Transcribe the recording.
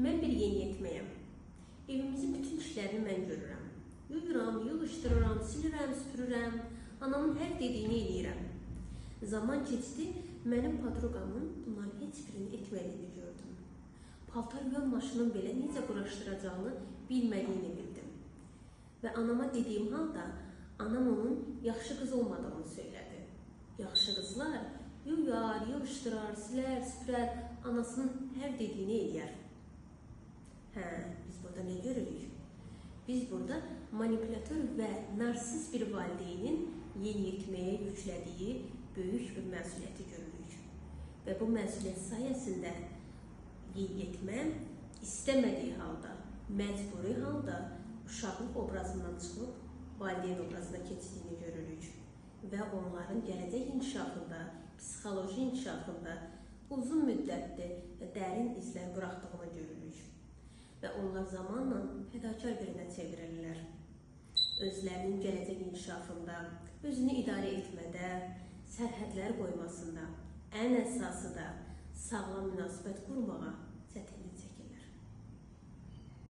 Mən bir yeniyetməyəm. Evimizin bütün işlərini mən görürəm. Yuyuram, yığışdırıram, silirəm, süpürürəm. Anamın hər dediyini eləyirəm. Zaman keçdi, mənim podruqamın bunların heç birini etmədiyini gördüm. Paltar yuyan maşının belə necə quraşdıracağını bilmədiyini bildim. Və anama dediyim halda anam onun yaxşı qız olmadığını söylədi. Yaxşı qızlar yuyar, yığışdırar, silər, süpürər, anasının hər dediyini eləyər. Hə, biz burada nə görürük? Biz burada manipulatör və narsist bir valideynin yeniyetməyə yüklədiyi böyük bir məsuliyyəti görürük. Və bu məsuliyyət sayəsində yeniyetmə istəmədiyi halda, məcburi halda uşaqlıq obrazından çıxıb valideyn obrazına keçdiyini görürük və onların gələcək inkişafında, psixoloji inkişafında uzun müddətli və dərin izlər buraxdığını görürük. Və onlar zamanla fədakar birinə çevrilirlər. Özlərinin gələcək inkişafında, özünü idarə etmədə, sərhədlər qoymasında, ən əsası da sağlam münasibət qurmağa çətinlik çəkirlər.